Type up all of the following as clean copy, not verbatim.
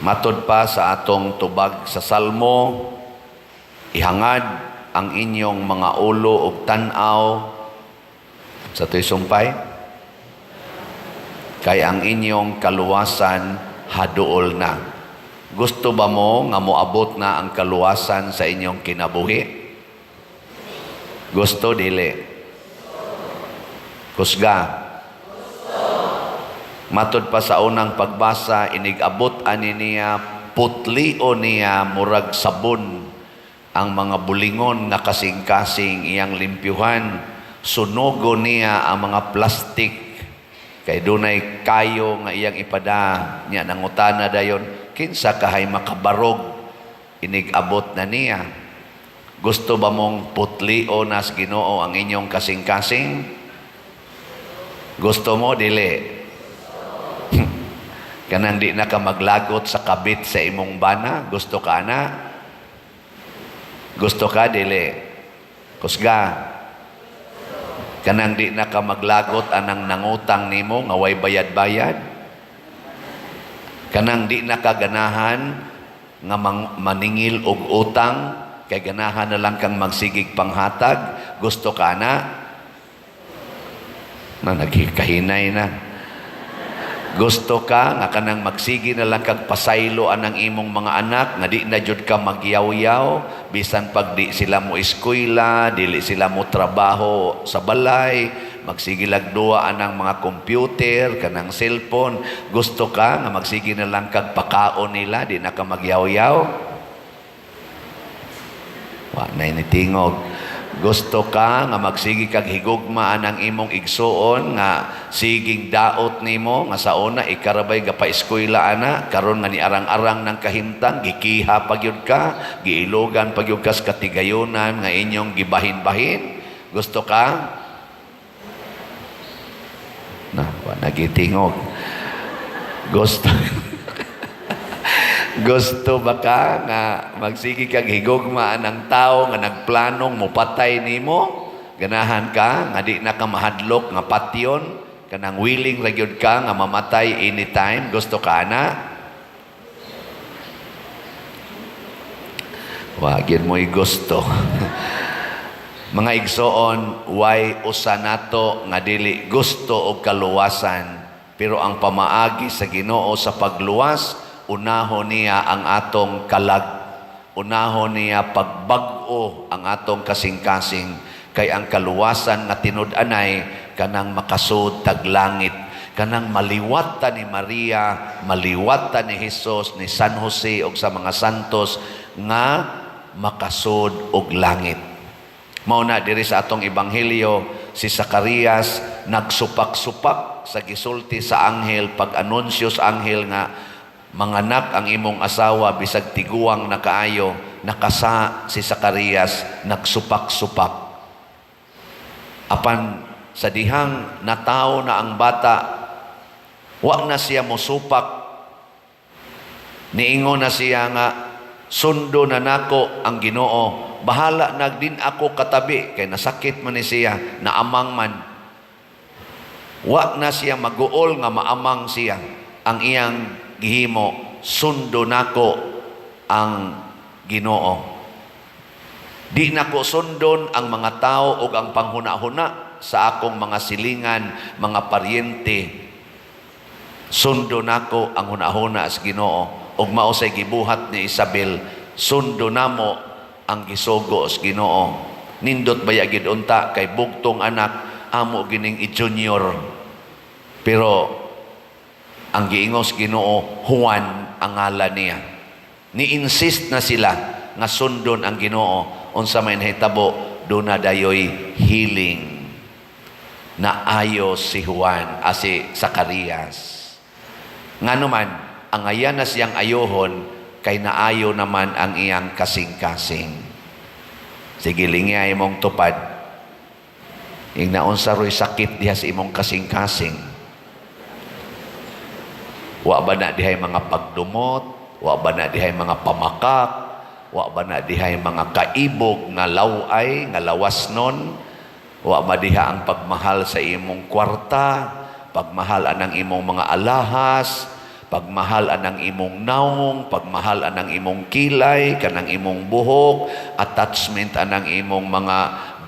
Matod pa sa atong tubag sa Salmo, ihangad ang inyong mga ulo ug tan-aw sa to'y sumpay, kay ang inyong kaluwasan haduol na. Gusto ba mo nga moabot na ang kaluwasan sa inyong kinabuhi? Gusto, dili? Kusga. Matod pa sa unang pagbasa, inig-abot ani niya, putlio niya murag sabon ang mga bulingon nga kasing-kasing iyang limpyuhan. Sunogo niya ang mga plastic kay dunay kayo nga iyang ipada niya. Nangutana dayon, kinsa kahay makabarog inig-abot na niya? Gusto ba mong putlio nas Ginoo ang inyong kasing-kasing? Gusto mo, dili? Kanang di na ka maglagot sa kabit sa imong bana, gusto ka na? Gusto ka, dili? Kusga. Kanang di na ka maglagot anang nangutang nimo nga way bayad-bayad? Kanang di na ka ganahan nga maningil og utang kay ganahan na lang kang magsigig panghatag, gusto ka na? Na nagkahinay na. Gusto ka nga kanang magsige na lang kag pasaylo anang imong mga anak nga di na jud ka magyaw-yaw bisan pag di sila mo eskwela, dili sila mo trabaho sa balay, magsige lag duwa anang mga computer, kanang cellphone? Gusto ka nga magsige na lang kag pakaon nila, di na ka magyaw-yaw? Wa na tingog. Gusto ka nga magsige kag higugma anang imong igsuon nga siging daot nimo, nga sa una ikarabay gapa-eskwela ana, karon nga niarang-arang ng kahimtang, gikiha pa gyud ka, giilugan pa gyud ka sa katigayonan nga inyong gibahin-bahin? Gusto ka na? Wa nagitingog. Gusto ba ka nga magsige kag higugma ang tao nga nagplanong mopatay nimo? Ganahan ka nga di na ka mahadlok nga patyon, kanang willing ra gyud ka nga mamatay anytime? Gusto ka na? Wa gyud mo'y gusto. Mga igsoon, way usa nato nga dili gusto og kaluwasan, pero ang pamaagi sa Ginoo sa pagluwas, unahon niya ang atong kalag, unahon niya pagbag-o ang atong kasing-kasing, kay ang kaluwasan nga tinud-anay kanang makasud tag langit, kanang maliwat ta ni Maria, maliwat ta ni Jesus, ni San Jose ug sa mga santos nga makasud og langit. Mao na diri sa atong ebanghelyo, si Zacarias nagsupak-supak sa gisulti sa anghel, pag-anunsyo sa anghel nga manganak ang imong asawa bisag tiguang na kaayo. Nakasa si Zacarias, nagsupak-supak. Apan sa dihang natawo na ang bata, wa na siya mosupak. Niingon na siya nga sundo na nako ang Ginoo, bahala nagdin ako katabi, kay nasakit man ni siya, naamang man. Wa na siya maguol nga maamang siya. Ang iyang gihimo, sundo nako ang Ginoo. Di nako sundon ang mga tao ug ang panghuna-huna sa akong mga silingan, mga paryente. Sundo nako ang hunahuna sa Ginoo. Ug mao say gibuhat ni Isabel, sundo namo ang gisugo sa Ginoo. Nindot baya gid unta kay bugtong anak amo gining i-junior. Pero ang giingos Ginoo, Juan ang ngalan niya. Ni-insist na sila nga sundon ang Ginoo. Unsa may nahitabo, duna dayoy healing. Naayo si Juan, si Zacarias. Ngano man, ang ayan na siyang ayohon, kay naayo naman ang iyang kasing-kasing. Sige, lingya imong tupad. Ing naunsa ro'y sakit diha sa imong kasing-kasing. Wa ba na dihay mga pagdumot? Wa ba na dihay mga pamakak? Wa ba na dihay mga kaibog nga laway, nga lawas nun? Wa ba diha ang pagmahal sa imong kwarta? Pagmahal anang imong mga alahas? Pagmahal anang imong naong, pagmahal anang imong kilay, kanang imong buhok, attachment anang imong mga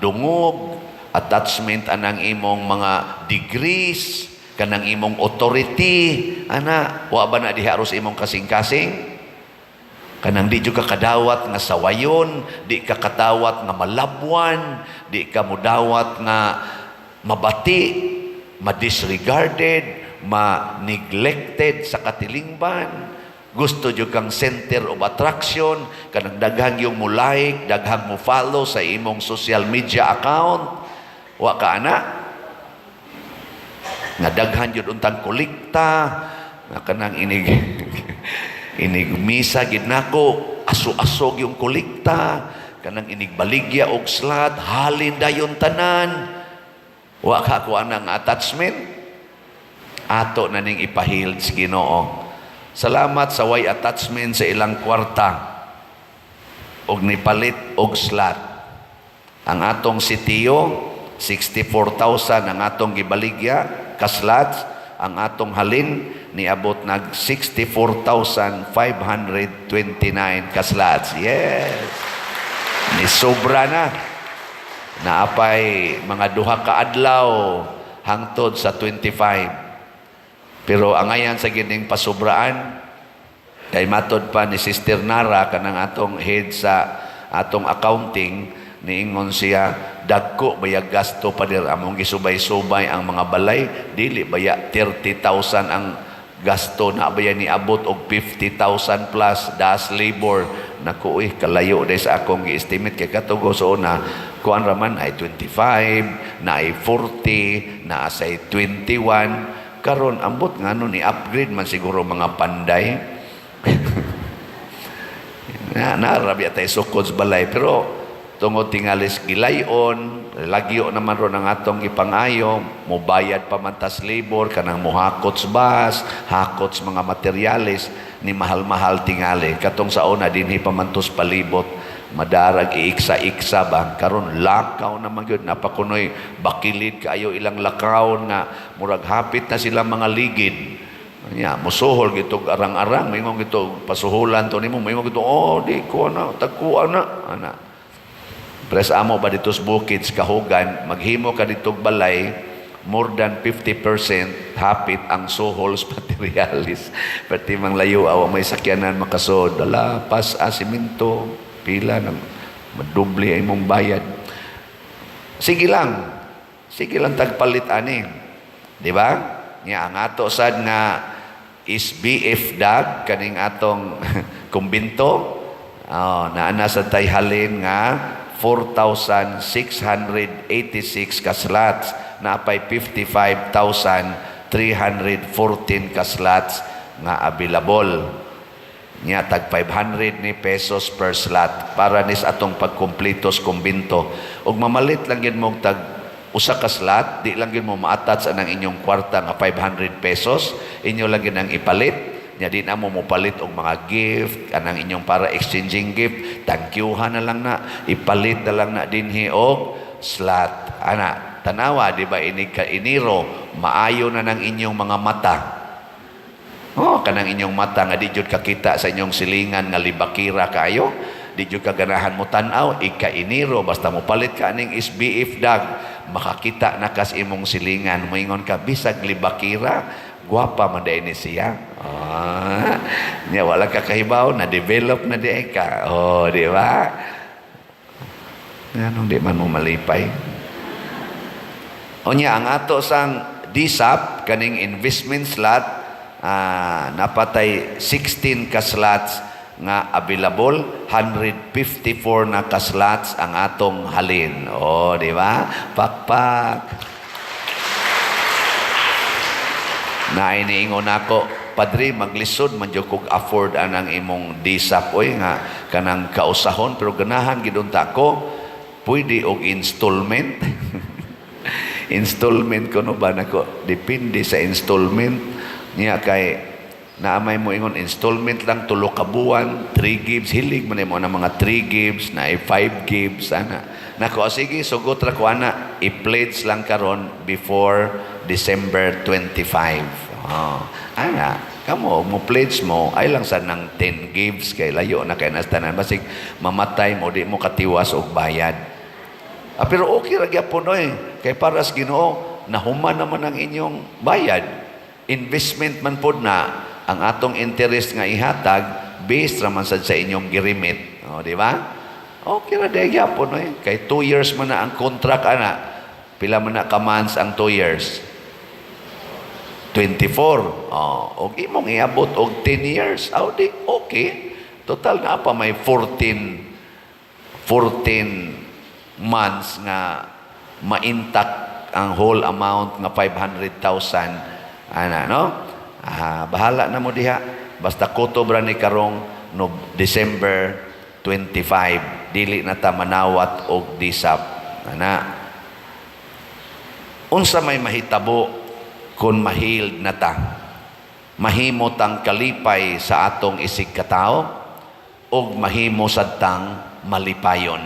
dungog, attachment anang imong mga degrees, kanang imong authority, ana, wa ba na diha aros imong kasing-kasing? Kanang di jud ka kadawat nga sawayon, di ka kadawat nga malabwan, di ka mudawat nga mabati, ma-disregarded, ma-neglected sa katilingban. Gusto jud kang center of attraction, kanang daghang yung mo like, daghang mo follow sa imong social media account. Wa ka ana? Nga daghan jud untang kolekta, nga kanang inig inig misa gid nako, aso-aso yung kolekta, kanang inig baligya og slot, halin dayon tanan. Wa ka ko anang attachment? Ato na ning ipahiled sa Ginoo. Salamat sa way attachment sa ilang kwarta og nipalit og slot. Ang atong sitiyo, 64,000 ang atong gibaligya ka slots, ang atong halin niabot nag 64,529 ka slots. Yes. Ni sobra na. Naapay mga 2 ka adlaw hangtod sa 25. Pero angayan sa gining pasubraan kay matod pa ni Sister Nara, kanang atong head sa atong accounting, niingon siya, "Dagko baya gasto, pader, among gisubay-subay ang mga balay, dili baya 30,000 ang gasto na baya niabot og 50,000 plus das labor." Naku, uy, kalayo day sa akong gi-estimate kay katugo so na kuan raman ay 25 na ay 40 na say 21. Karon ambot ngano ni upgrade man siguro mga panday na narabi tay sukod sa balay, pero tungod tingalis gilayon lagyo naman ron ang atong ipangayo, mobayad pa man tas labor, kanang mohakot sa bus, hakot sa mga materyales, ni mahal-mahal tingali. Katong sa una, dinhi pa man tos palibot, madarag iiksa-iksa ba. Karon lakaw naman gyud, napakunoy bakilid kaayo ilang lakaw nga murag hapit na sila mga ligid. Nya, musuhol gitog arang-arang, maingon gito pasuhulan to nimo, maingon gito, "Oh, di ko na, tagkuan na." Ana. Pres amo ba dito sa bukid sa Kahugan, maghimo ka dito balay, more than 50% hapit ang suhol sa materialis. Pati mang layo, awa may sakyanan makasod. Ala, pas a simento, pila na madoble ay mong bayad. Sige lang. Sige lang tagpalit ani. Di ba? Nga ang ato sad nga SBF dag kaning atong kumbinto, oh, naana sa tay halin nga 4,686 ka slots, napay 55,314 ka slots nga available. Nya tag 500 ni pesos per slot para nis atong pagkumpletos kumbinto. Ug mamalit lang gid mo tag usa ka slot, di lang gid mo ma-attach anang inyong kwarta nga 500 pesos, inyo lang gid ang ipalit. Nya di na mo mopalit og mga gift anang inyong para exchanging gift, thank you na lang na, ipalit na lang na dinhi og slot. Ana, tanawa, di ba, inig ka Enero, maayo na ng inyong mga mata. Oh, kanang inyong mata nga di jud kakita sa inyong silingan nga libakira kayo. Di jud ka ganahan mo tan-aw, ika Enero basta mo palit ka aning SBF dag, makakita na kas imong silingan, moingon ka, "Bisag libakira, gwapa man diay ni siya." Ah, nya wala ka kahibaw na develop na di ka. Oh, di ba? Nganong di man mo malipay? Unya ang ato sang DSAP kaning investment slot, napatay 16 ka slots nga available, 154 na ka slots ang atong halin. Oh, di ba? Pakpak. Na iniingon ako, "Padre, maglisod man jud kog afford anang imong DSAP oy nga kanang kausahon, pero ganahan gid unta ko, pwede og installment?" Installment ko no ba nako? Depende sa installment niya kay naamay mo ingon installment lang 3 ka buwan, 3 gives, hilig man mo na mga 3 gives na 5 gives ana. Nako, ah, sige, sugot ra ko ana, i-pledge lang karon before December 25. Oh, ana. Kamo, mo pledge mo, ay lang sa nang 10 gives kay layo na kay nas tanan. Basig mamatay mo, di mo katiwas og bayad. Ah, pero okay ra gyapon oy. Kay para sa Ginoo, nahuman naman ang inyong bayad. Investment man pod na ang atong interest nga ihatag based ra man sad sa inyong girimit. O, di ba? Okay ra diay gyapon oy. Kay 2 years man na ang contract ana. Pila man na ka months ang 2 years? 24. Oh, og imong iabot og 10 years. Aw di okay. Total na pa may 14 months nga ma-intact ang whole amount nga 500,000 ana, no? Ah, bahala na mo diha, basta kutob ra ni karong no December 25 dili na ta manawat og disap ana. Unsa may mahitabo kung ma-healed na ta? Mahimo tang kalipay sa atong isig katao ug mahimo sad tang malipayon.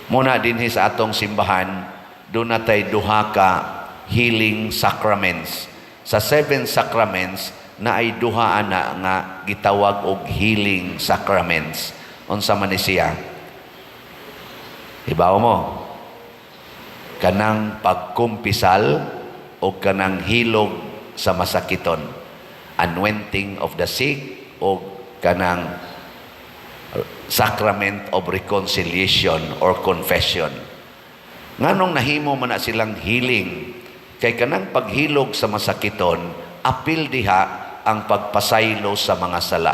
Muna dinhi sa atong simbahan, duna tay duha ka healing sacraments. Sa seven sacraments, na ay duha ana nga gitawag og healing sacraments. Unsa man ni siya? Hibaw mo. Kanang pagkumpisal o kanang hilog sa masakiton. Anointing of the sick o kanang sacrament of reconciliation or confession. Nganong nahimo man na silang healing? Kay kanang paghilog sa masakiton, apil diha ang pagpasaylo sa mga sala.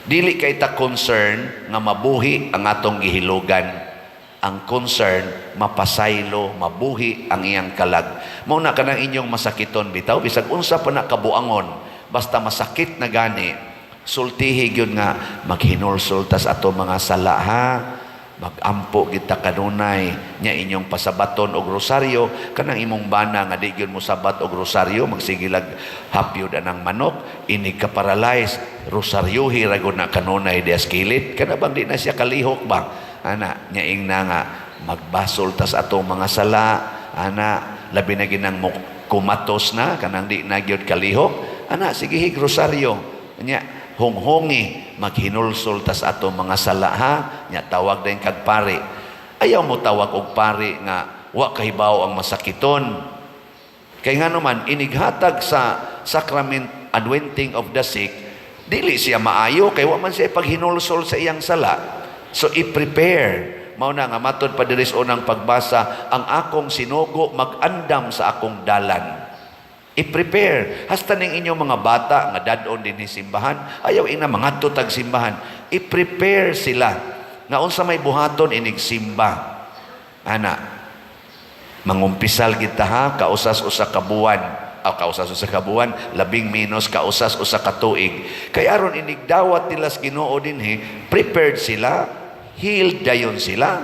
Dili kay ta concern nga mabuhi ang atong gihilugan. Ang concern mapasaylo, mabuhi ang iyang kalag. Mao na kanang inyong masakiton bitaw, bisag unsa pa na kabuangon, basta masakit na gani, sultihi gyud nga maghinulsol tas ato mga sala ha. Magampo kita kanunay nya, inyong pasabaton og rosaryo kanang imong bana nga di gyud mo sabat og rosaryo, magsigilag hapyod anang manok, inig ka paralyze, rosaryohi ra gud na kanunay dias kilid, kana bang di na siya kalihok ba ana nya. Ingna nga magbasol tas atong mga sala ana, labi na ginang mo kumatos na, kanang di na gyud kalihok ana, sige hig rosaryo nya, honghongi, maghinulsol tas ato mga sala ha. Nya tawag din kag pare. Ayaw mo tawag og pare nga wa kahibaw ang masakiton, kay nga naman inighatag sa sacrament anointing of the sick, dili siya maayo kay wa man siya paghinulsol sa iyang sala. So i-prepare. Mao na nga matod pa diri sa unang pagbasa, ang akong sinugo mag-andam sa akong dalan. I-prepare. Hasta ning inyong mga bata nga dad-on dinhi simbahan, ayaw ina mangadto tag simbahan. I-prepare sila nga unsa may buhaton inig simba. Ana, mangumpisal kita ha, kausas usa ka buwan. Aw, kausas usa ka buwan, labing menos kausas usa ka tuig. Kay aron inigdawat nila sa Ginoo dinhi, prepared sila, healed dayon sila.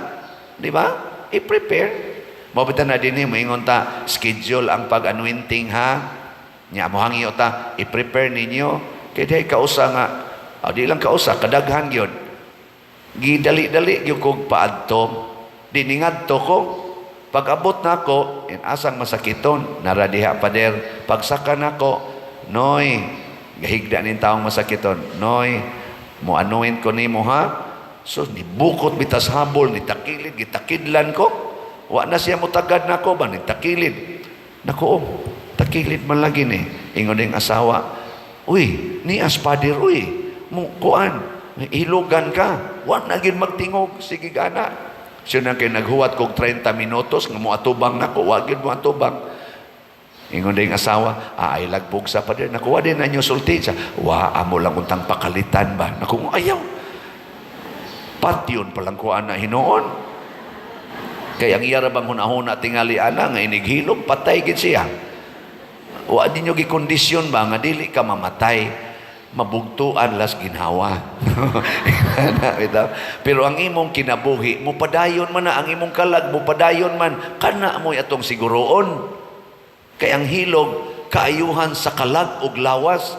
Di ba? I-prepare. Mao na dinhi moingon ta, schedule ang pag-anointing ha. Nya mo hangyo ta, i-prepare ninyo kay dihay kausa nga, ah, di lang kausa, kadaghan gyud. Gidali-dali gyud kog paadto. Di ningadto ko. Pag abot nako, in asang masakiton, nara diha, pader. Pagsaka nako, "Noy," gahigda ning taong masakiton, "Noy, mo anoint ko nimo ha." So nibukot bitas habol, nitakilid, gitakidlan ko. Wa na siya mutagad nako ba, nitakilid. Nako, oh, takilid man lagi ni. Ingon ning asawa, "Uy, nias pader, uy, mo kuan, hilugan ka." Wa na gid magtingog, sige gana. Siya na kay naghuwat kog 30 minutos nga mo atubang nako, wa gyud mo atubang. Ingon ding asawa, "Ah, ay lagbog sa pader." Nakuha din na inyo sulti siya. "Wa, amo lang untang pakalitan ba." Naku, ayaw. Patyon palang kuan na hinuon. Kay ang iya ra bang hunahuna tingali ana nga inighilom, patay gid siya. Wa ninyo gikondisyon ba nga dili ka mamatay, mabugtuan las ginhawa. Bitaw. Pero ang imong kinabuhi, mupadayon man na ang imong kalag, mupadayon man, kana mo'y atong siguroon. Kay ang hilog, kaayuhan sa kalag ug lawas.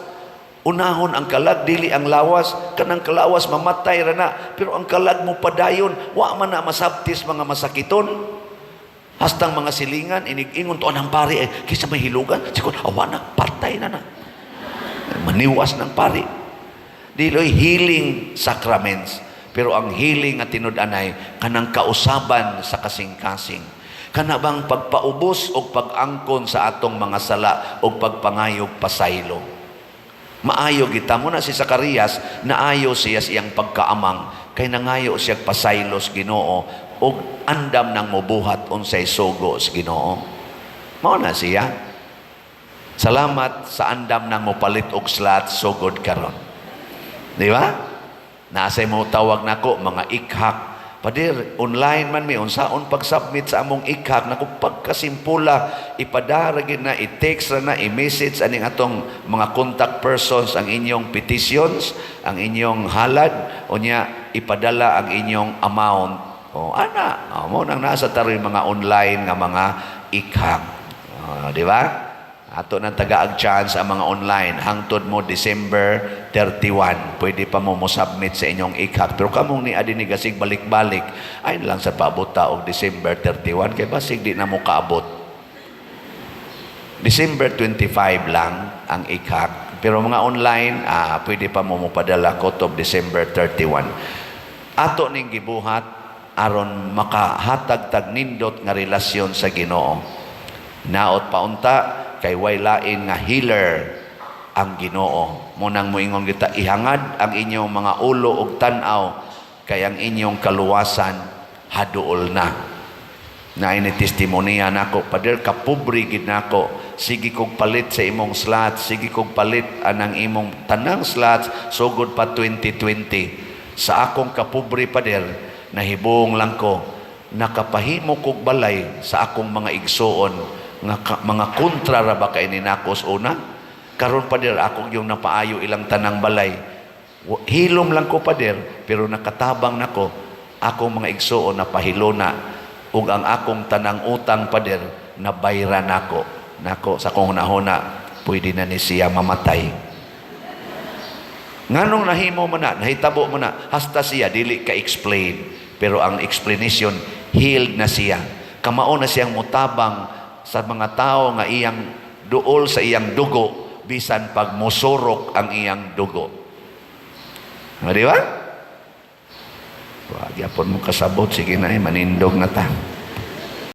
Unahon ang kalag, dili ang lawas. Kanang kalawas, mamatay ra na. Pero ang kalag mo padayon, wa man na masabtis mga masakiton. Hastang mga silingan, inig-ingon to ang pare, eh, kisa may hilugan. Sikon, awa na, patay na na. Maniwas ng pari. Dili healing sacraments. Pero ang healing nga tinud-anay kanang kausaban sa kasing-kasing. Kana bang pagpaubos o pag-angkon sa atong mga sala o pagpangayog pasaylo. Maayo kita mo na si Zacarias, naayo siya sa iyang pagkaamang kay nangayo siya pasaylo sa Ginoo ug andam nang mobuhat unsay sugo sa Ginoo. Mao na siya. Salamat sa andam nang mopalit og slot sugod karon. Di ba? Naasay mo tawag nako mga ikhak. Pader, online man mi, unsaon pag-submit sa among ikhak nako? Pagkasimpula, ipadara gid na, i-text ra na, i-message aning atong mga contact persons ang inyong petitions, ang inyong halad, unya ipadala ang inyong amount. O ana, o, mo nang nasa taroy mga online nga mga ikhak. O, di ba? Ato nang tagaag chance ang mga online hangtod mo December 31. Pwede pa mo mo-submit sa inyong ikhak. Pero kamong ni adi ni gasig balik-balik ay lang sa paabot og December 31 kay basig di na mo kaabot. December 25 lang ang ikhak. Pero mga online, pwede pa mo mopadala kutob December 31. Ato ning gibuhat aron makahatag tag nindot nga relasyon sa Ginoo. Naot paunta kay way lain nga healer ang Ginoo. Munang moingon kita, ihangad ang inyong mga ulo ug tan-aw kay ang inyong kaluwasan haduol na. Na ini testimonya nako, "Pader, kapobre gid nako. Sige kog palit sa imong slot, sige kog palit anang imong tanang slots sugod pa 2020. Sa akong kapobre, pader, nahibong lang ko, nakapahimo kog balay sa akong mga igsuon nga mga kontra ra ba kay ni nako sa una. Karon, pader, akong yung napaayo ilang tanang balay. Hilom lang ko, pader, pero nakatabang nako akong mga igsuon na pahilona ug ang akong tanang utang, pader, nabayran nako." Nako sa akong hunahuna, pwede na ni siya mamatay. Nganong nahimo mo na, nahitabo mo na? Hasta siya dili ka explain, pero ang explanation, healed na siya. Kamao na siyang mutabang sa mga tao nga iyang duol sa iyang dugo bisan pag mosurok ang iyang dugo. Ah, di ba? Wa gyapon mo kasabot, sige na eh, manindog na ta.